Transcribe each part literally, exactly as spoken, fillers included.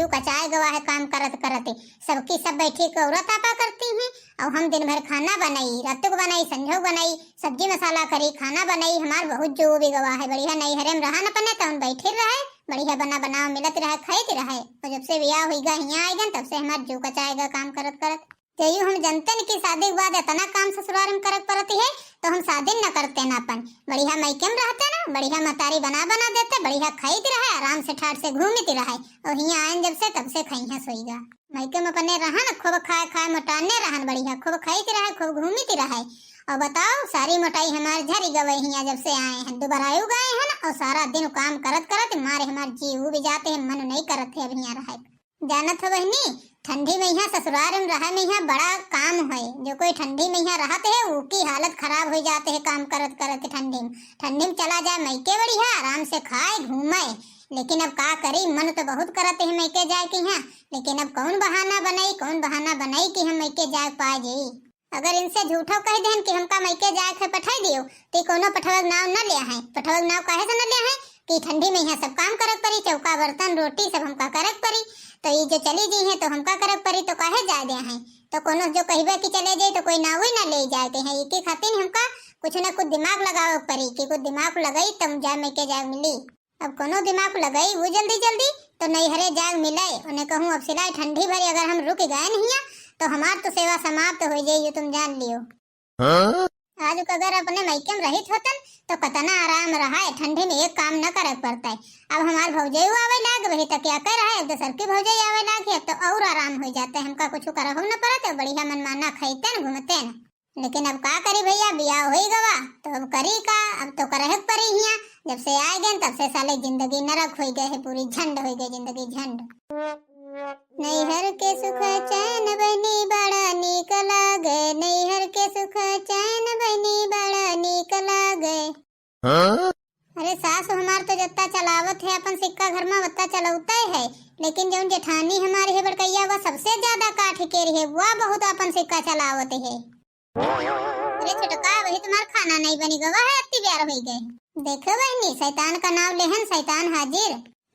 जू कचाए गवा है काम करत करत। सबकी सब बैठी के औरत आपा करती हैं, और हम दिन भर खाना बनाई, रात को बनाई, संझो बनाई, सब्जी मसाला करी, खाना बनाई, हमार बहुत जू भी गवा है। बढ़िया नैहरे में रहन अपने, तौन बैठी रहे, बढ़िया बना बनाओ मिलत रहे, खाइत रहे। और जब से बियाह हुई गा, हियाँ आए गन, तब से हमार जू कचाए गा काम करत करत। जयू हम जनते न कि शादी के बाद इतना काम ससुराल में करक पड़ती है, तो हम शादी न करते न अपन। बढ़िया मइके में रहते ना, बढ़िया मतारी बना बना देते, बढ़िया खाइत रहे, आराम से ठाट से घूमती रहे। और हियाँ आयन जब से, तब से खइहा सोइगा। मइके में अपने रहन, खूब खाए खाए मोटाने रहन, बढ़िया खूब खाइत रहे, खूब घूमती रहे। और बताओ, सारी मोटाई हमार झरी गवे हियाँ जब से आए हैं, दुबरायु गए हैं ना, और सारा दिन काम करत करत मारे हमार जी उब जाते हैं, मन नहीं करत है अब हियाँ रहे। जानत हो बहिनी, ठंडी में यहाँ ससुराल में रहे में यहाँ बड़ा काम है। जो कोई ठंडी में यहाँ रहत है, उकी हालत खराब हो जाते है काम करत करत ठंडी में। ठंडी में चला जाए मइके बढ़िया, आराम से खाए घूमे, लेकिन अब का करी, मन तो बहुत करत है मइके जाए के यहाँ, लेकिन अब कौन बहाना बनाई, कौन बहाना बनाई कि हम मइके जाए पाए जाई। अगर इनसे झूठो कह देहन कि हमका मइके जाए के पठाई दियो, तो ई कौनो पठवक नाव न ले हैं। पठवक नाव काहे से न ले हैं कि ठंडी में यहाँ सब काम करक पड़ी, चौका बर्तन रोटी सब हमका करक पड़ी। तो ई जो चली जी हैं तो हमका करक पड़ी, तो काहे जाए दे हैं? तो कौनो जो कहबे कि चले जाए तो कोई नाव ही न ले जाए के हैं। इके खातिर हमका कुछ न कुछ दिमाग लगावे के पड़ी कि कुछ दिमाग लगाई तब जाए मइके जाए मिली। अब कोनो दिमाग लगाई वो जल्दी जल्दी, तो नैहरे जाग मिले। उन्हें कहूँ, अब सिलाई ठंडी भरी अगर हम रुक गए नहीं, तो हमार तो सेवा समाप्त हो जाई, यो तुम जान लियो। हाँ? आज अगर अपने मइके में रहित होतन, तो कतना आराम रहा है, ठंडी में एक काम न करे पड़ता है। अब हमार भौजाई आवे लाग, वही तकिया कर रहा है, अब दूसर की भौजाई आवे लाग है, तो और आराम हो जाता है, हमका कुछ करहु न पड़त है, बढ़िया मनमाना खाइते न घूमते न। लेकिन अब का करी भैया, बियाह होई गवा, तो अब करी का, अब तो करहे के परी हिया। जब से आए गए तब से साले जिंदगी नरक होई गए है, पूरी झंड होई गई जिंदगी, झंड। नैहर के सुख चैन बहिनी बड़ा नीक लागे, नैहर के सुख चैन बहिनी बड़ा नीक लागे। हाँ? अरे सास हमार तो जत्ता चलावत है अपन सिक्का घर में वत्ता चलौते है, लेकिन जौन जेठानी हमारी है बड़कैया, वह सबसे ज्यादा काठ के रही है, वह बहुत अपन सिक्का चलावत है। अरे छोटका, वही तुम्हार खाना नहीं बनी गवा है, अत्ती प्यार होई गए। देखो बहिनी, शैतान का नाव लेहन, शैतान हाजिर।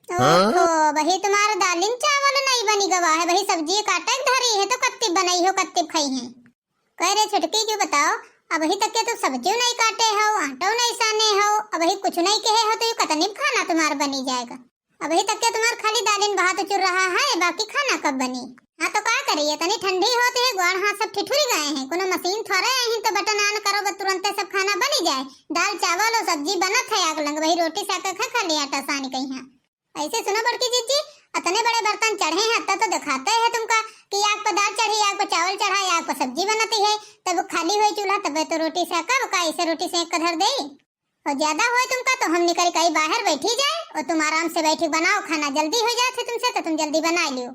हाँ? ओहो, वही तुम्हार दालिन चावल नहीं बनी गवा है, वही सब्जी काटे के धरी है, तो कत्ती बनाई हो, कत्ती खाई है। कह रे छोटकी, क्यों बताओ, अबही तक के तो सब्जियों नहीं काटे हो, आटो नहीं साने हो, अबही कुछ नहीं कहे हो, तो ये कतनी खाना तुम्हार बनी जाएगा? अबही तक के तुम्हार खाली दालिन भात चुर रहा है, बाकी खाना कब बनी? हाँ तो का करी, इतनी ठंडी होती है, ग्वाड़ हाथ सब ठिठुरी गए हैं, कोनो मशीन थोड़े आई तो बटन on करो, बस तुरंते सब खाना बनी जाए। दाल चावल और सब्जी बनत है आग लंग, वही रोटी साग खा खा लिया आटा सानी कहीं। ऐसे सुनो बड़की जिज्जी, अतने बड़े बर्तन चढ़े हैं, अत्ता तो दिखाते हैं तुमका कि आग पर दाल चढ़ी, आग पर चावल चढ़ा, आग पर सब्जी बनती है, तब खाली हुई चूल्हा, तब तो रोटी सेकब का, ऐसे रोटी सेक कर धर दे। और ज्यादा होए तुमका तो हम निकल के बाहर बैठी जाए और तुम आराम से बैठ के बनाओ खाना, जल्दी हो जात है तुमसे तो तुम जल्दी बना लियो।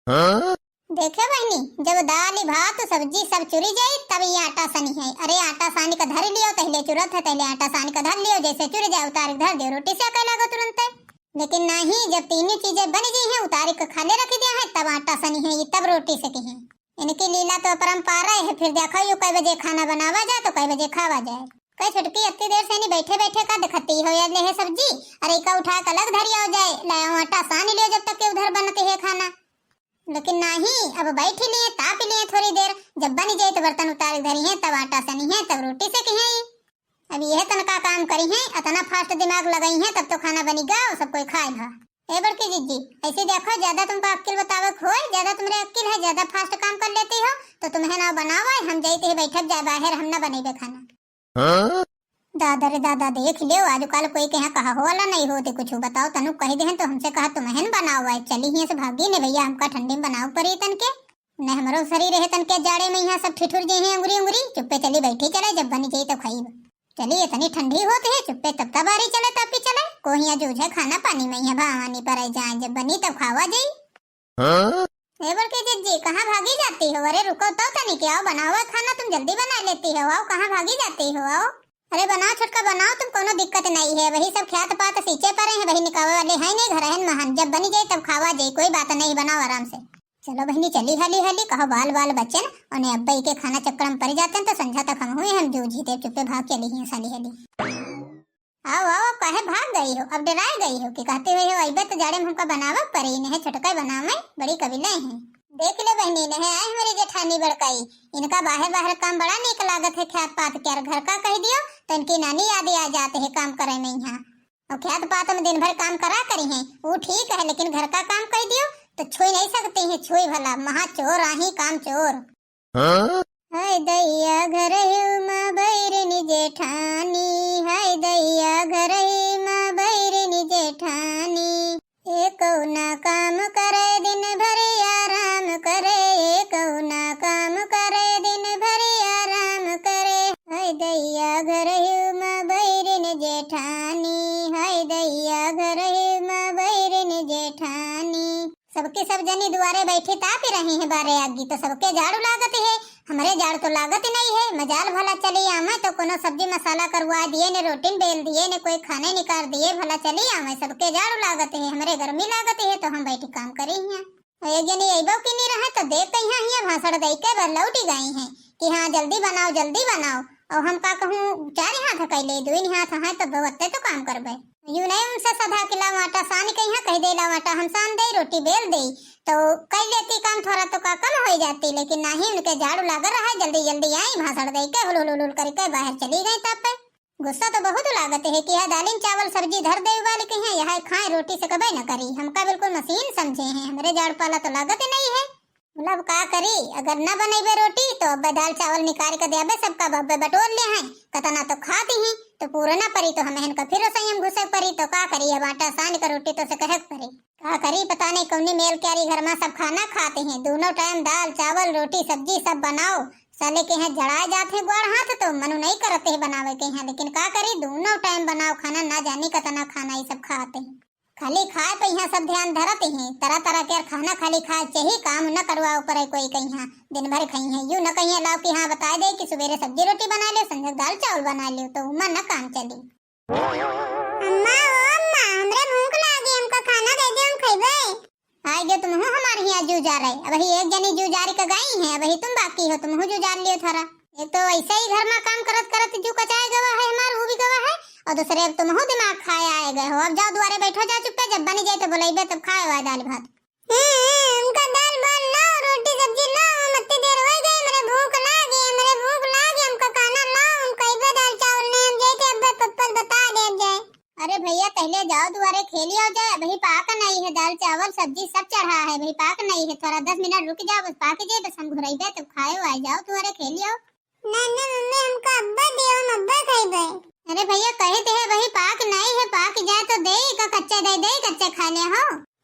हाँ? देखे बहिनी, जब दाल भात सब्जी सब चुरी जाई तब ये आटा सानी है। अरे आटा सानी का धर लियो, तहले चुरत है, तहले आटा सानी का धर लियो, जैसे चुर जाए उतार के धर दियो, रोटी सेके लागो तुरंते। लेकिन नहीं, जब तीनों चीजें बन गई हैं, उतार के खाली रख दिया है, तब आटा सानी है, ये तब रोटी सेकी है। इनकी लीला तो अपरंपार है। फिर देखो यू कै बजे खाना बनावा जाए तो कै बजे खावा जाए। कै छोटकी, अत्ती देर से नहीं बैठे बैठे का दिखती हो, या ले है सब्जी, अरे इका उठा के अलग धरिया हो जाए, लाओ आटा सान लियो जब तक के उधर बनते है खाना। लेकिन नहीं, अब बैठ लिए, ताप लिए थोड़ी देर, जब बन जाए तो बर्तन उतार धरी है, तब आटा सनी है, तब रोटी सेकी है। अब यह तनका काम करी हैं, अतना fast दिमाग लगाई हैं, तब तो खाना बनी गा और सब कोई खाए गा। ए बड़की जिज्जी, ऐसे देखो, ज्यादा तुमको अक्किल बतावे के होए, ज्यादा तुम्हरे अक्किल है, ज्यादा fast काम कर लेती हो, तो तुम्हें ना बनावे, हम जाते ही बैठक जाए बाहर, हम ना बनेबे खाना। हाँ? दादा रे दादा, देख लियो, आजकल कोई के यहाँ कहा हो वाला नहीं होते कुछ, बताओ, तनु कह दे हैं तो हमसे कहा तुम्हें बनावे, चली ही से भागी ने भैया, हमका ठंडी में बनाओ परी तनके। नहीं, हमरो शरीर है तनके जाड़े में यहाँ सब ठिठुर जे हैं अंगुरी अंगुरी। चुप्पे चली बैठी चले, जब बनी जाई तब खाई। चली, इतनी ठंडी होत है, चुप्पे तब तबारी चले, तापी चले। को हियाँ जूझे खाना पानी में यहाँ भवानी पर जाए, जब बनी तब खावा जाई। हाँ? ए बड़के जिज्जी, कहाँ भागी जाती हो? अरे रुको तो तनी के, आओ बनाओ खाना, तुम जल्दी बना लेती हो, आओ, कहाँ भागी जाती हो, आओ। अरे बनाओ छोटका बनाओ, तुम कोनो दिक्कत नहीं है, वही सब ख्यात पात सींचे परे हैं, वही निकावे वाले हैं नहीं, घर है महान, जब बनी जाई तब खावा जाई, कोई बात नहीं, बनाओ आराम से। चलो बहिनी, चली हाली हाली, कहो बाल बाल बच्चन, उन्हें अब्बई के खाना चक्कर में पड़ जाते हैं, तो संझा तक हम हुए, हम जूझी देव, चुप्पे भाग चली ही साली हाली। आओ, आओ, काहे भाग गई हो? अब डराए गई हो कि कहते हुए हो, अइबे तो जाड़े में हमका बनावे पड़ी, इन्हें छोटका बनावे, बड़ी कबीले हैं। देख ले बहनी, इन्हें आए हमारी जेठानी बड़काई, इनका बाहर बाहर काम बड़ा नीक लागत है, ख्यात पात के, और घर का कह दियो तो इनकी नानी याद आ जाते है काम करे में यहाँ। और ख्यात पात में दिन भर काम करा करी हैं, वो ठीक है, लेकिन घर का काम कह दियो तो छुई नहीं सकती हैं, छुई भला, महा चोर आही काम चोर। हाँ? हाय दैया घरहिउ मा बैरिन जेठानी, हाय दैया घरहिउ मा बैरिन जेठानी। एकौ ना काम करे दिन भर आराम करे, एकौ ना काम करे दिन भर आराम करे। हाय दैया घरहिउ मा बैरिन जेठानी, हाय दैया घरहिउ मा बैरिन जेठानी। सबके सब जनी दुआरे बैठी तापि रही हैं बारे आगी, तो सबके जाड़ू लागत है, हमरे जाड़ तो लागत नहीं है। मजाल भला चली आवे तो कोनो सब्जी मसाला करवा दिए ने, रोटी बेल दिए ने, कोई खाने निकाल दिए, भला चली आवे, सबके जाड़ू लागत है, हमरे गर्मी लागत है, तो हम बैठी काम करी हैं। और एक जनी अइबो की नहीं रहे तो देख कहिया हिया भाषण दे के बस लौटी गई हैं कि हाँ जल्दी बनाओ, जल्दी बनाओ। और हम का कहूँ, चार हाथ कैले, दुइन हाथ हैं तो बहुते तो काम करबे। यू नहीं उनसे सधा कि लाओ आटा सान के यहाँ कह दे, लाओ आटा हम सान दे, रोटी बेल दे, तो कर लेती काम थोड़ा तो का कम हो जाती, लेकिन नहीं, उनके जाड़ू लागल रहा, जल्दी जल्दी आई, भाषण दे के हुल हुल हुल हुल करके बाहर चली गई। तब पे गुस्सा तो बहुत लागत है कि यह दालिन चावल सब्जी धर दे वाली कहीं यह खाए, रोटी से कबे न करी, हमका बिल्कुल मशीन समझे हैं, हमरे जाड़ पाला तो लागत ही नहीं है। बोला, "अब का करी, अगर न बनइबे रोटी, तो अब्बे दाल चावल निकाल के देबे, सबका बब्बे बटोर ले हैं, कतना तो खाती ही, तो पूरा न परी, तो हमें इनका फिर रसोई में घुसे के परी, तो का करी, अब आटा सान के रोटी तो से कहे के परी। का करी, पता नहीं कौनी मेल क्यारी घर में सब खाना खाते हैं, दोनों टाइम दाल, चावल, रोटी, सब्जी सब बनाओ, साले के हैं जड़ा जाते हैं गोड़ हाथ, तो मनु नहीं करते हैं बनावे के हैं, लेकिन का करी, दोनों टाइम बनाओ खाना, ना जानी कतना खाना ये सब खाते हैं।" खाली खाए पे यहाँ सब ध्यान धरत हैं, तरह तरह के खाना खाली खाए चाही, काम न करवाओ परे कोई कहिया, दिन भर खाई हैं, यू न कहिए लाओ कि हाँ बताए दे कि सुबेरे सब्जी रोटी बना लियो, संझक दाल चावल बना लियो, तो उमा न काम चली। अम्मा, ओ अम्मा, हमरे भूख लागी, हमका खाना दे दे, हम खइबे। आइ गयो तुमहू हमारे यहाँ जूझारे, अबही एक जनी जूझारी का गई है, अबही तुम बाकी हो, तुमहू जूझार लियो थारा। एक तो ऐसे ही घर में काम करत करत जू कचाए गवा है हमार, वो भी गवा है, और दूसरे अब तुमहू दिमाग खाए आए गए हो। अब जाओ दुआरे बैठो, जाओ चुप्पे, जब बनी जाए तो बुलाइबे तब खाए हुआ दाल भात। हम्म, हमका दाल भात लाओ, रोटी सब्जी लाओ, हम इतनी देर हो गई, हमरे भूख लागी, हमरे भूख लागी, हमका खाना लाओ, हम कइबे दाल चावल नहीं, हम जाए थे अब्बे पप्पा से बता दे जाए। अरे भैया, पहले जाओ दुआरे खेली आओ जाए, अबही पाक नहीं है, दाल चावल सब्जी सब चढ़ा है, अबही पाक नहीं है, थोड़ा दस मिनट रुक जाओ, बस पाक जाए, बस हम घुराइबे तब खाए आए, जाओ दुआरे खेली आओ। ना, ना मम्मी, हमका अब्बे दियो, हम अब्बे खइबे। अरे भैया, कहे ते है, अबही पाक नहीं है, पाक जाए तो दे, का कच्चे दे दे, कच्चे खा ले हो।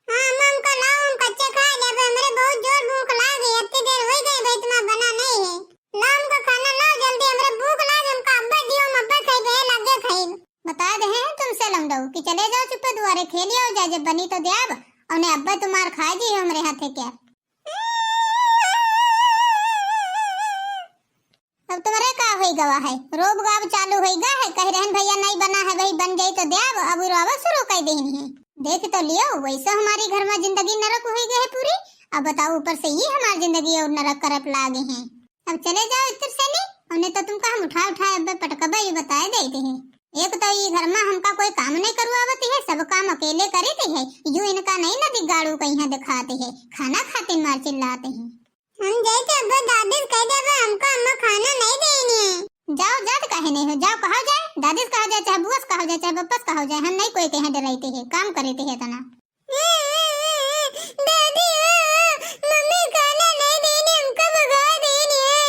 हाँ अम्मा, हमका लाओ, हम कच्चे खा लेबे, हमरे बहुत जोर भूख लागी, इतनी देर हो गई भाई, तुम्हारा बना नहीं है। लाओ हमका खाना लाओ जल्दी, हमरे भूख लागी, हमका अब्बे दियो, हम अब्बे खइबे, लगे खइब। बता दे हैं तुमसे लौंडऊ कि चले जाओ चुप्पे दुआरे खेली आओ जा, जब बनी तो द्याब, और ने अब्बे तुम्हार खाए जी हमरे हाथे क्या। अब तुम्हरे का होई गवा है, रोब गाब चालू होई गा है, कह रहन भैया नहीं बना है, वही बन जाई तो द्याब, अब रोवा शुरू कर देनी है। देख तो लियो, वैसे हमारी घर में जिंदगी नरक होई गई है पूरी, अब बताओ ऊपर से ये हमारी जिंदगी और नरक करप लागे हैं। अब चले जाओ इतर से नहीं, उन्हें तो तुमका हम उठा उठा अब्बे पटकबे, ये बताए देते हैं। एक तो ये घर में हमका कोई काम नहीं करवावती है, सब काम अकेले करीती है, यू इनका नहीं ना दिगाड़ू कहीं दिखाते हैं, खाना खातिर मार चिल्लाते हैं। हम जाए तो अब्बे दादी से कह देबे, हमको अम्मा खाना नहीं देनी है। जाओ, जात काहे नहीं हो, जाओ, कहा जाए, दादी से कहा जाए, चाहे बुआ से कहा जाए, चाहे पप्पा से कहा जाए, हम नहीं कोई कहे डराइते हैं, काम करीते हैं इतना। दादी हो, मम्मी खाना नहीं देनी, हमको भगा देनी है।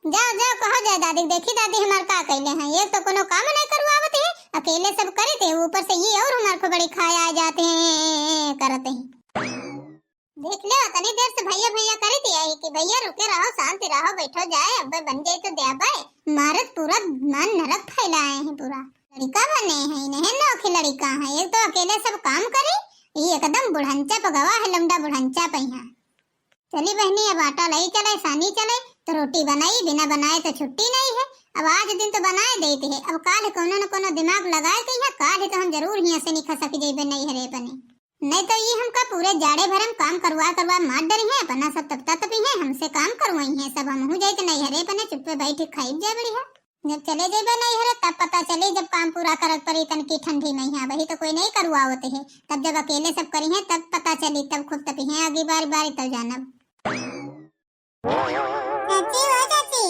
जाओ, जाओ, कहा जाए दादी, देखी दादी हमार का कैले हैं, ये तो कोनो काम नहीं करवावत है, अकेले सब करते हैं, ऊपर से ये और हमार को बड़ी खाया जाते हैं, करते हैं। देख ले, इतनी देर से भैया भैया करीती आई कि भैया रुके रहो, शांति रहो, बैठो जाए, अब्बे बन जाए तो द्याबे। मारत पूरा मन नरक फैलाए हैं पूरा। लड़का बने हैं, इन्हें नौखे लड़का है, एक तो अकेले सब काम करे, ये एकदम बुढ़ंचा पगवा है, लौंडा बुढ़ंचा पे यहाँ। चली बहनी, अब आटा लाई चले, सानी चले, तो रोटी बनाई, बिना बनाए तो छुट्टी नहीं है। अब आज दिन तो बनाए देते हैं, अब काल कोनो न कोनो दिमाग लगाए के यहाँ, काल तो हम जरूर हियाँ से नहीं खसक जइबे नहीं हरे बने। नहीं तो ये हमका पूरे जाड़े भर हम काम करवा करवा मार डरी है, अपना सब तपता तपी है, हमसे काम करवाई है सब, हमहू जाइत नहीं हरे बने, चुप्पे बैठ खाई जाए बढ़िया। जब चले जइबे नैहरे तब पता चली, जब काम पूरा करक परी तनकी ठंडी मइहाँ। अबही तो कोई नहीं करुआवत है, तब जब अकेले सब करिहें तब पता चली, तब खूब तपिहें आगी बारी बारी तब जानब। चाची, ओ चाची।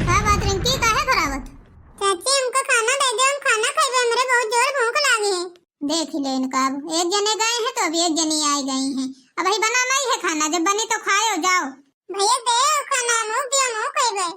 का बात रिंकी, काहे घरावत? चाची, हमका खाना दे दे, हम खाना खइबे, हमरे बहुत जोर भूख लागी है। देख ले इनका, अब एक जने गए हैं तो अब एक जनी आइ गई हैं। अबही बना नहीं है खाना, जब बनी तो खायो जाओ। भैया दे खाना, हमहू दियो, हमहू खइबे।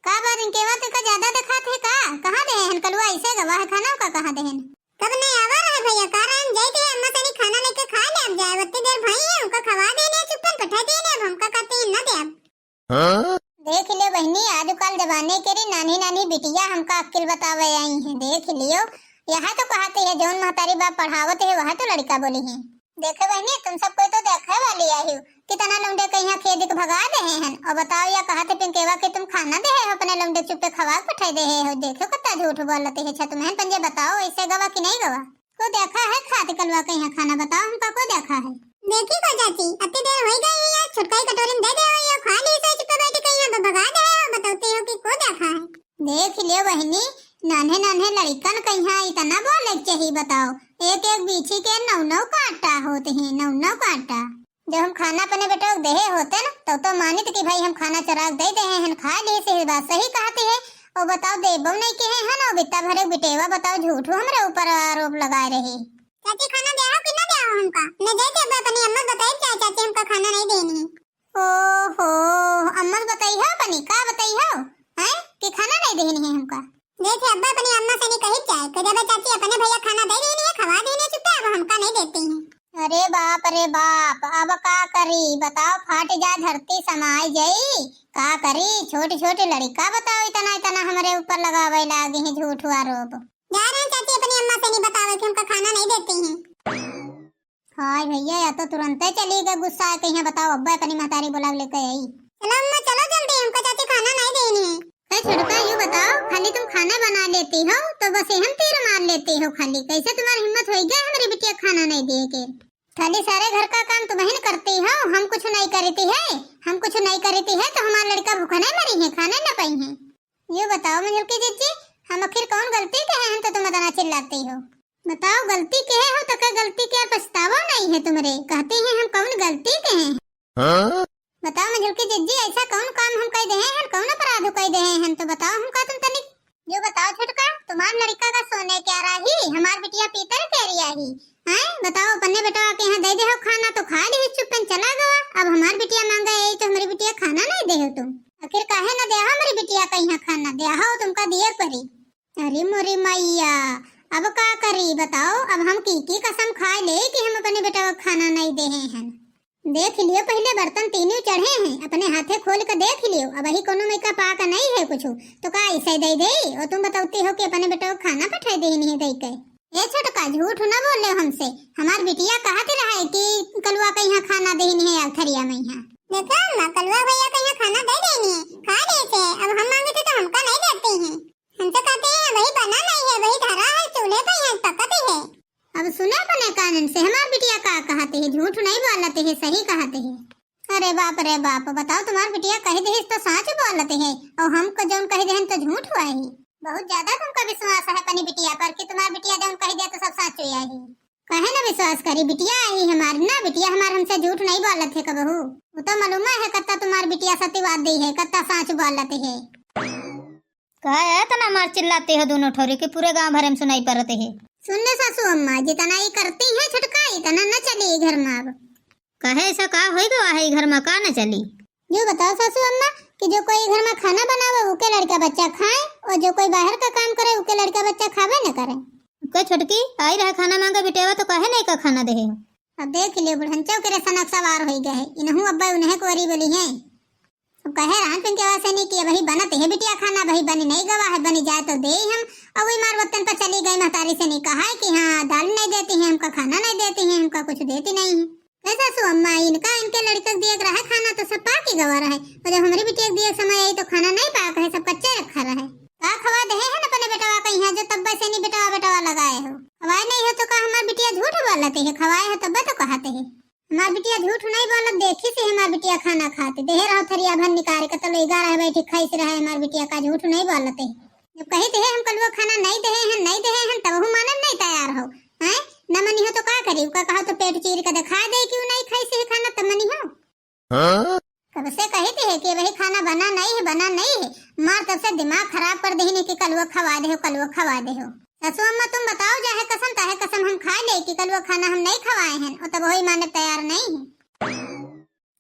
का बात रिंकेवा, तू का ज्यादा देखात है का? कहाँ देहे हन कलुआ, ऐसे गवा है खाना का कहाँ देहन? कब नहीं आवा रहे भैया, का राम जाई थे अम्मा सनी खाना लेके खा ले, अब जाए ओत्ते देर भई है, उनका खवा देने, चुप्पन पठा देने, अब हमका कहते हैं न दे अब। देख लियो बहिनी, आजकल जमाने के री नान्ही नान्ही बिटिया हमका अक्किल बतावे आई हैं। देख लियो, यह तो कहते हैं जौन महतारी बाप पढ़ावत है वह तो लड़का बोली हैं। देखे बहिनी, तुम सब कोई तो देखे वाली आई हो, कितना लौंडे के यहाँ खेदिक भगा देहे हैं। और बताओ या कहत है पिंकेवा कि तुम खाना देहे हो अपने लौंडे चुप्पे खवा के पठाई देहे हो। देखो कितना झूठ बोलते है। अच्छा तुम्हें पंजे बताओ ऐसे गवा कि नहीं गवा? को देखा है खात कलुआ के यहाँ खाना? बताओ हमका को देखा है? देखी को चाची, अत्ती देर होई गई है यार, छुटका ही कटोरी में दे दे हो, ये खा ली से चुप्पे बैठ के यहाँ भगा दे हो, बताते हो कि को देखा है? देख लियो बहिनी, नान्हे नान्हे लड़िकन के यहाँ इतना बोले के चाहिए बताओ, एक एक बीछी के नौ नौ कांटा होते हैं, नौ नौ कांटा। जब हम खाना अपने बेटवा के देहे होते न, तब तो मानित कि भाई हम खाना चुरा के दे देहे हैं, खा ली से बात सही कहती है। और बताओ देबो नहीं कहे हैं ना, बित्ता भरे बिटेवा बताओ झूठो हमरे ऊपर आरोप लगाए रही। चाची खाना दे हो कि ना दे हो हमका? न जाए थे अपनी अम्मा बताई क्या चाची हमका खाना नहीं देनी है। ओहो, अम्मा से बताई हो अपनी, का बताई हो? हैं? कि खाना नहीं देनी है हमका? देखे अब्बा अपनी अम्मा से नहीं कही जाए, कि जब चाची अपने भैया खाना दे देनी है, खवा देनी है, चुप्पे अब हमका नहीं देती हैं। अरे बाप रे बाप, अब का करी बताओ, फाट जा धरती समाई जाई, का करी? छोट छोट लड़िका बताओ इतना इतना हमरे ऊपर लगावे लागे हैं झूठ आरोप। जा रहे हैं चाची अपनी अम्मा से नहीं बतावे कि हमका खाना नहीं देती हैं। हाय भैया, या तो तुरंते चली गए गुस्सा है, कहीं बताओ अब्बा अपनी महतारी बोला लेके आई। चलो अम्मा चलो जल्दी, हमका चाची खाना नहीं देनी है। ए छोटका, यू बताओ, खाली तुम खाना बना लेती हो तो बस एहन तीर मार लेती हो खाली, कैसे तुम्हारी हिम्मत होई गया हमरी बिटिया खाना नहीं दिए के? खाली सारे घर का काम तुम ही न करती हो, हम कुछ नहीं करती है, हम कुछ नहीं करती है तो हमारा लड़का भूखा नहीं मरी है, खाने न पाई है। यू बताओ मंझुलकी जिज्जी, हम आखिर कौन गलती के हैं हम तो तुम इतना चिल्लाती हो? बताओ गलती के हो तो क्या गलती के पछतावा नहीं है तुम्हरे, कहती हैं हम कौन गलती के हैं? बताओ मंझुलकी जिज्जी, ऐसा कौन काम हम कह दे हैं, कौन अपराध कह दे हैं, तो बताओ हमका तुम तनिक। जो बताओ छोटका, तुम्हार लड़का का सोने क्या राही, हमार बिटिया पीतल के रिया ही, हैं? बताओ अपने बेटवा के यहाँ दे दे हो खाना तो खा ली चुप्पन चला गवा, अब हमार बिटिया मांगे आई तो हमारी बिटिया खाना नहीं दे हो तुम। आखिर काहे न दे हो हमारी बिटिया का यहाँ खाना, दे हो तुमका दिए परी। अरे मोरी मैया, अब का करी बताओ, अब हम की की कसम खाए ले कि हम अपने बेटवा का खाना नहीं दे हैं। देख लियो, पहिले बर्तन तीनों चढ़े हैं, अपने हाथे खोल के देख लियो। अबही कोनो में का पाक नहीं है कुछ, तो का ऐसे दे दे? और तुम बतौती हो कि अपने बेटवा को खाना पठाई दे नहीं दे के। ए छोटका, झूठ न बोले हमसे। हमार बिटिया कहत रहे कि कलुआ के यहाँ खाना दे नहीं है, अवथरिया में यहाँ। देखो अम्मा, कलुआ भैया के यहाँ खाना दे देनी है, खा ले से। अब हम मांगे थे तो हमका नहीं देती हैं। हमसे कहते हैं वही बना नहीं है, वही धरा है चूल्हे पे, यहाँ पकती है। अब सुने अपने कानन से, हमार बिटिया का कहते है, झूठ नहीं बोलते है, सही कहते है। अरे बाप रे बाप, बताओ तुम्हार बिटिया कह दे तो साँच बोलते है, और हमको जौन कह दे तो झूठ हुआ है। बहुत ज्यादा तुमका विश्वास है अपनी बिटिया पर कि तुम्हार बिटिया जौन कह दे तो सब साँच हुआ है। कहे ना विश्वास करी, बिटिया आई हमार ना, बिटिया हमार हमसे झूठ नहीं बोलत है कबहू। वो तो मालूम है कत्ता तुम्हार बिटिया सत्यवादी है, कत्ता साँच बोलत है। का है इतना मार चिल्लाते हो दोनों ठोरी कि पूरे गांव भरे में सुनाई पड़ते है? सुन ले सासू अम्मा, जितना ये करती है छटका, इतना न चली घर में अब। कहे ऐसा का होई गवा है घर में, का न चली? जो बताओ सासू अम्मा कि जो कोई घर में खाना बनावे, उके लड़का बच्चा खाए, और जो कोई बाहर का काम करे, उके लड़का बच्चा खावे न करे। के छोटकी आई रहे खाना मांगे बिटेवा, तो कहे नहीं का खाना दे हो? अब देख लियो, बुढ़ंचो के रेसनक सवार होई गए है, इनहू अब्बा उन्हें कोरी बोली है। अब कहे रहन पिंकेवा से नहीं कि अबही बनत है बिटिया खाना, अबही बनी नहीं गवा है, बनी जाए तो दे हम। और वही मार वतन पर चली गई महतारी से नहीं कहा है कि हाँ दाल नहीं देती है हमका, खाना नहीं देती है हमका, कुछ देती नहीं है। ए सासू अम्मा, इनका इनके लड़के के दिए के रहे खाना तो सब पाकी गवा रहे, और जब हमारी बिटिया के दिए के समय आई तो खाना नहीं पाक है, सब कच्चे रखा रहे। का खवा दे है अपने बेटवा का यहाँ जो तब्बे से नहीं बेटवा बेटवा लगाए हो? खवाए नहीं हो तो का हमार बिटिया झूठ बोलते है? खवाए हो तब्बे तो कहते है। हमार बिटिया झूठ नहीं बोलत, देखी से हमार बिटिया खाना खाते देहे रहो थरिया भर निकाल के, तलो ग्यारह बैठी खाई से रहे हमार बिटिया का, झूठ नहीं बोलते है। जब कहित है हम कलुआ खाना नहीं देहे हन, नहीं देहे हन, तबहू माने नहीं तैयार हो। हैं? न मनी हो तो का करी? उका कहो तो पेट चीर के दिखा दे कि उ नहीं खाई से खाना, तब मनी हो। हाँ? कब से कहित है कि वही खाना बना नहीं है, बना नहीं है। मार तब से दिमाग खराब कर देहिन कि कलुआ खवा दे हो, कलुआ खवा दे हो। सासू अम्मा तुम बताओ, जाहे कसम ताहे कसम हम खा ले कि कलुआ खाना हम नहीं खवाए हैं, और तब वही माने तैयार नहीं है।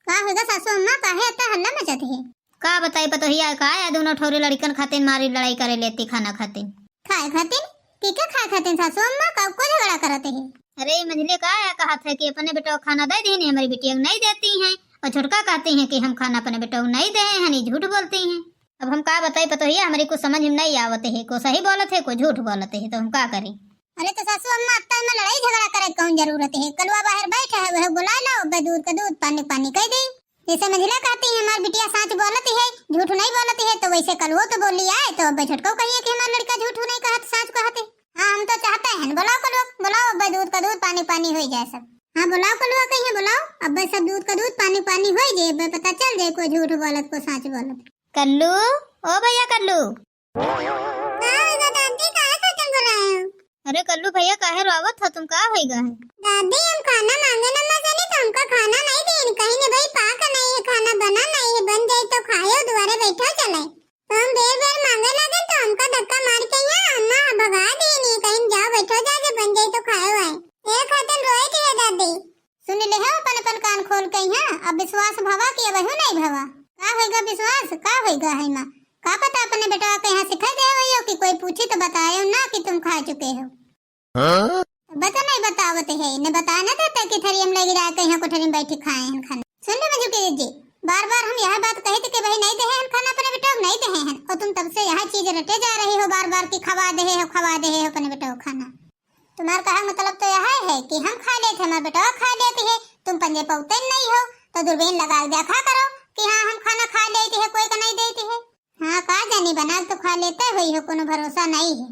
का होगा सासू अम्मा, काहे अत्ता हल्ला मचत है? का बताई पतोहिया, का या दोनों ठौरे लड़िकन खातिर मारी लड़ाई करे लेती खाना खातिर। खाए खातिर? के के खाए खातिर सासू अम्मा, का को झगड़ा करत है? अरे मंझले का या कहत है कि अपने बेटवा खाना दे दीन, हमारी बिटिया को नहीं देती हैं, और छोटका कहती हैं कि हम खाना अपने बेटवा को नहीं दे हैं, ये झूठ बोलती हैं। अब हम का बताई पतोहिया, हमारी कुछ समझ में नहीं आवत है, को सही बोलत है, को झूठ बोलत है, तो हम का करी? अरे तो सासू अम्मा, अत्ता में लड़ाई झगड़ा करे कौन जरूरत है? कलुआ बाहर बैठा है, वह बुला लो, अब दूध का दूध, पानी पानी कह दे। जैसे मंझला कहती है, हमार बिटिया साँच बोलत है, झूठ नहीं बोलत है, तो वैसे कलुओ तो बोली आए, तो अब छोटको कहिए कि हमार लड़का झूठ नहीं कहत, साँच कहत है। हाँ, हम तो चाहते हैं, बुलाओ कलुआ, बुलाओ, अब दूध का दूध, पानी पानी हो जाए सब। हाँ, बुलाओ कलुआ कहिए, बुलाओ, अब सब दूध का दूध, पानी पानी हो जाए, अब पता चल जाए कोई झूठ बोलत, कोई साँच बोलत। कल्लू, ओ भैया कल्लू। का होइगा दादी, काहे खातिर बुलाए हो? अरे कल्लू भैया, काहे रोवत हो तुम, का होइगा है? दादी, हम खाना मांगे न मजनी तो हमका खाना नहीं दीन, कहिन भाई पाक नहीं है, खाना बना नहीं है, बन जाई तो खायो, दुआरे बैठो चले। तो हम बेर बेर मांगे लगे तो हमका धक्का मार के यहाँ अम्मा भगा दीन, कहिन जाओ बैठो जा, जब बन जाई तो खायो है। ये खातिर रोए के है दादी। सुन ले हो अपन अपन कान खोल के यहाँ, अब विश्वास भवा कि अबहू नहीं भवा। का होइगा विश्वास, का होइगा है माँ? का पता अपने बेटवा के यहाँ सिखा दे हो कि कोई पूछी तो बतायो ना कि तुम खा चुके हो। हाँ? बता नहीं बतावत है, इन्हें बता न देते कि थरिया में लगी रहा के यहाँ कोठरी में बैठी खाए हैं खाना। सुन ले मंजू के जी, बार बार हम यह बात कहे थे कि भाई नहीं दे हैं खाना अपने बेटवा को, नहीं दे हैं, और तुम तब से यह चीज रटे जा रही हो बार बार कि खवा दे हो, खवा दे हो अपने बेटवा को खाना। तुम्हार कहा मतलब तो यह है कि हम खा लेते, हमार बेटवा खा लेती है, तुम पंजे पौते नहीं हो, तो दूरबीन लगा के देखा करो कि हाँ हम खाना खा लेती है, कोई का नहीं देती है। हाँ का जानी बना के तो खा लेते हुई हो, कोनो भरोसा नहीं है।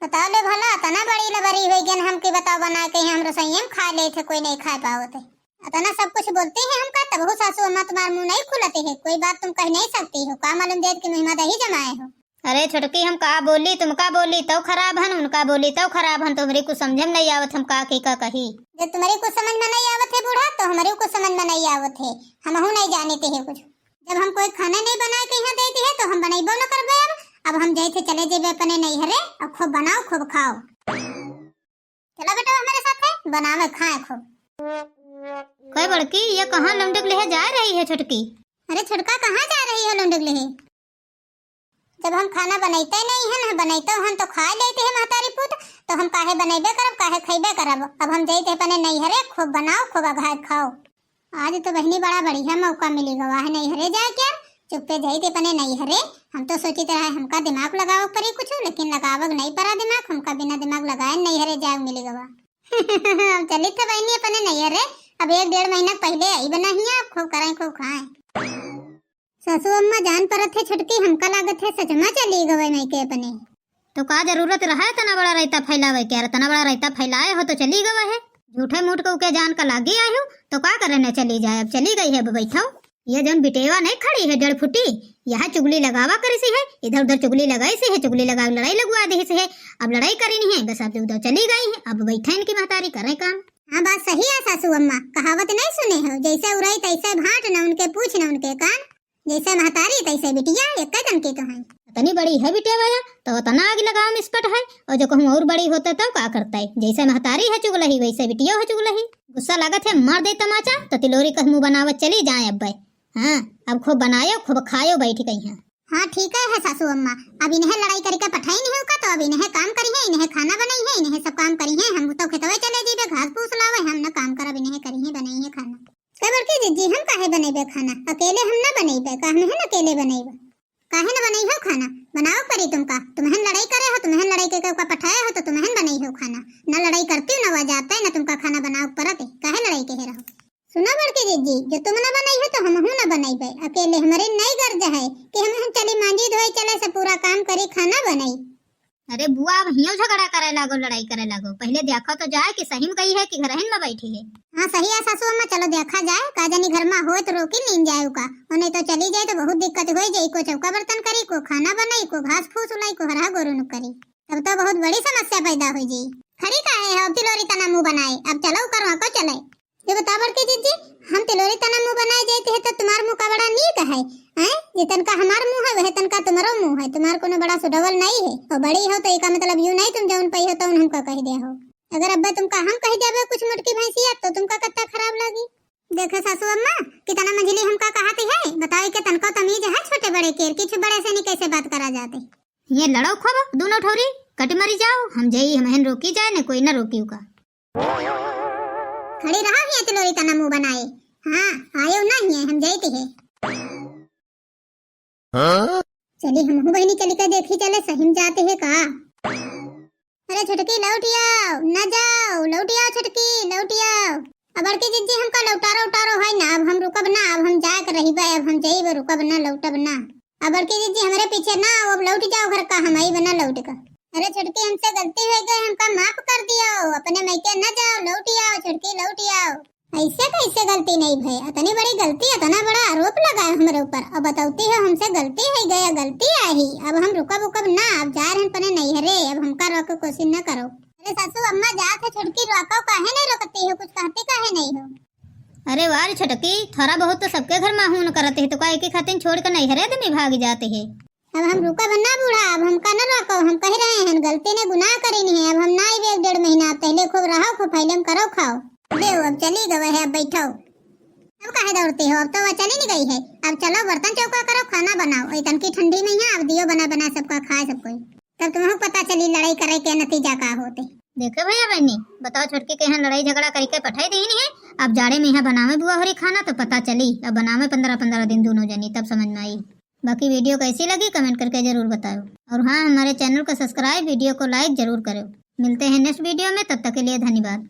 बताओ ले भला, अतना बड़ी लबरी हो गई हम कि बताओ बना के हम रसोई में खा लेते, कोई नहीं खा पावत है। अतना सब कुछ बोलती है हमका, तब हो सासू अम्मा तुम्हार मुंह नहीं खुलती है, कोई बात तुम कह नहीं सकती हो, का मालूम देत कि मुँह में दही जमाए हो। अरे छोटकी, हम का बोली, तुमका बोली तौ खराब हन, उनका बोली तौ खराब हन, तो हमरी कुछ समझ में नहीं आवत, हम का के का कही। जब तुम्हारी कुछ समझ में नहीं आवत है बूढ़ा, तो हमारी कुछ समझ में नहीं आवत है, हमहू नहीं जाने थे कुछ। जब हम कोई खाना नहीं बनाए के यहाँ देती है, तो हम बनैबो न करबे। अब, अब हम जाए थे चले जेबे अपने नैहरे, अब खूब बनाओ, खूब खाओ। चलो बेटा हमारे साथ है, बनावे खाए खूब। कहे बड़की, ये कहाँ लौंडे के लेहे जा रही है छोटकी? अरे छोटका, कहाँ जा रही है लौंडे के लेहे? जब हम खाना बनैते नहीं हन, बनैते हन तो खा लेते हैं महतारी पूत, तो हम काहे बनैबे करब, काहे खैबे करब? अब हम जैते अपने नैहरे, खूब बनाओ, खूब अघाय खाओ। आज तो बहिनी बड़ा बढ़िया मौका मिली गवा है नैहरे जाए के। चुप्पे जैते अपने नैहरे, हम तो सोचित रहे हमका दिमाग लगावे पड़ी कुछ, लेकिन लगावे नहीं पड़ा दिमाग, हमका बिना दिमाग लगाए नैहरे जाए मिली गवा। हम चलित है बहिनी अपने नैहरे, अब एक डेढ़ महीना पहले आई बना हिया, अब खूब करें खूब खाएं। सासू अम्मा जान परत है छोटकी, हमका लागत है सचमा चली गवे मायके अपने। तो का जरूरत रहा इतना बड़ा रायता फैलावे के? यार इतना बड़ा रायता फैलाए हो तो चली गवे है। झूठे मूठ के उके जान का लागी आए हो तो का करे न चली जाए, अब चली गई है, अब बैठो। ये जौन बिटेवा नहीं खड़ी है डेढ़ फुटी, यह चुगली लगावा करी सी है, इधर उधर चुगली लगाई सी है, चुगली लगा लड़ाई लगवा दी सी है। अब लड़ाई करी नहीं है, बस अब उधर चली गई है, अब बैठे इनकी महतारी करे काम। हाँ बात सही है सासू अम्मा, कहावत नहीं सुने हो, जैसे उरई तैसे भाट, न उनके पूछ न उनके कान। जैसे महतारी तैसे बिटिया, एक कदम के तो हैं। इतनी बड़ी है बिटिया भैया, तो उतना आग लगाव में स्पट है, और जो कहूँ और बड़ी होते तो का करता है? जैसे महतारी है चुगलही, वैसे बिटिया है चुगलही। गुस्सा लागत है, मार दे तमाचा, तो तिलोरी कह मुँह बनावत चली जाए अब्बे। हाँ, अब खूब बनायो, खूब खायो बैठ गई हैं। हाँ ठीक है, है सासू अम्मा, अब इन्हें लड़ाई करके पठाई नहीं होगा, तो अब इन्हें काम करी है, इन्हें खाना बनाई है, इन्हें सब काम करी है, हम तो खेतवे चले जीबे, घास फूस लावे, हम न काम करब, इन्हें करी है, बनाई है खाना। का बड़की जिज्जी, हम काहे बनैबे खाना? अकेले हम ना बनैबे, का हमहन अकेले बनैबे? काहे ना बनैहो खाना? बनाओ परी तुमका, तुमहन लड़ाई करे हो, तुमहन लड़ाई के का पठाए हो तो तुमहन बनैहो खाना। ना लड़ाई करती ना वह जाते, ना तुमका खाना बनाओ परत, काहे लड़ाई के रहो? सुनो बड़की जिज्जी, जो तुम ना बनैहो तो हमहू ना बनैबे। अकेले हमरे नहीं गर्ज है कि हमहन चली मांजी धोई चले से पूरा काम करी खाना बनाई। अरे बुआ, अब हियो झगड़ा करे लागो, लड़ाई करे लागो। पहिले देखो तो जाए कि सही में गई है कि घरहिन में बैठी है। हाँ, सही है सासू अम्मा, चलो देखा जाए, का जानी घर में होए तो रोकी लीन जाए उका, और नहीं तो चली जाए तो बहुत दिक्कत हो जाई। को चौका बर्तन करी, को खाना बनाई, को घास फूस उलाई, को हरहा गोरू नु करी, तब तो बहुत बड़ी समस्या पैदा हो जाई। खड़ी काहे हो तिलोरी तना मुंह बनाए, अब चलो करो को चले। ये बताओ बड़की जिज्जी, हम तिलोरी तना मुंह बनाए जाते हैं तो तुम्हार मुंह का बड़ा नीक है, हैं? जितन का हमार मुंह है वह तन का तुम्हारो मुंह है, तुम्हार कोनो बड़ा सुडौल नहीं है। और बड़ी हो तो एका मतलब यू नहीं तुम जौन पई हो तौन हमका कह दे हो। अगर अब्बे तुमका हम कह देबे कुछ मोटकी भैंसिया तो तुमका कत्ता खराब लगी। देखो सासू अम्मा, कितना मंझली हमका कहती है, बताओ के तनको तमीज है छोटे बड़े केर, किछु बड़े से नहीं कैसे बात करा जाते। ये लड़ो खूब दोनों ठौरी, कट मरी जाओ, हम जाई, हमहन रोकी जाए ने कोई ना रोकी उका। खड़ी रहा हिया तिलोरी तना मुंह बनाए। हाँ, आयो ना हिया, हम जाइत है। हाँ? चली हमहू बहिनी चली के देखी चले, सही में जात है का। अरे छोटकी लौट आओ, न जाओ, लौट आओ छोटकी, लौट आओ। अब बड़की जिज्जी हमका लौटारो उटारो है ना, अब हम रुकब ना, अब हम जाए के रहिबे, अब हम जाइबे, रुकब ना, लौटब ना। अब बड़की जिज्जी हमरे पीछे ना आओ, अब लौट जाओ घर का, हम आइबे ना लौट का। अरे छोटकी हमसे गलती हो गई, हमका माफ कर दियो, अपने मैके न जाओ, लौट आओ छोटकी, लौट आओ। ऐसे कैसे गलती नहीं भय, इतनी बड़ी गलती, इतना बड़ा आरोप लगाए हमरे ऊपर, अब बतौती हो हमसे गलती हो गया, गलती आही, अब हम रुकब उकब ना, अब जा रहे अपने नैहरे, अब हमका रोक के कोशिश न करो। अरे सासू अम्मा जात है छोटकी, रोको काहे नहीं रोकती हो, कुछ कहती काहे नहीं हो। अरे वाह रे छोटकी, थोड़ा बहुत तो सबके घर में हून करत है, तो का एक ही खातिर छोड़ के नैहरे आदमी भाग जाते है। अब हम रुकब ना बूढ़ा, अब हमका न रोको, हम कह रहे हैं गलती ने गुनाह करी नहीं है, अब हम ना आइबे एक डेढ़ महीना, अब पहले खूब रहो, खूब फैलम करो खाओ। देव अब चली गवे है, अब बैठो। अब काहे दौड़ते हो, अब तो वह चली नहीं गई है। अब चलो बर्तन चौका करो, खाना बनाओ, इतन की ठंडी में यहाँ अब दियो बना बना सबका खाए सब कोई, तब तुम्हें पता चली लड़ाई करे के नतीजा का होते। देखे भैया बहनी, बताओ छोटकी के यहाँ लड़ाई झगड़ा करके पठाई दी नहीं है, अब जाड़े में यहाँ बनावे बुआ हो रही खाना तो पता चली, अब बनावे पंद्रह पंद्रह दिन दोनों जनी तब समझ में आई। बाकी वीडियो कैसी लगी कमेंट करके जरूर बताओ, और हाँ हमारे चैनल को सब्सक्राइब, वीडियो को लाइक जरूर करो। मिलते हैं नेक्स्ट वीडियो में, तब तक के लिए धन्यवाद।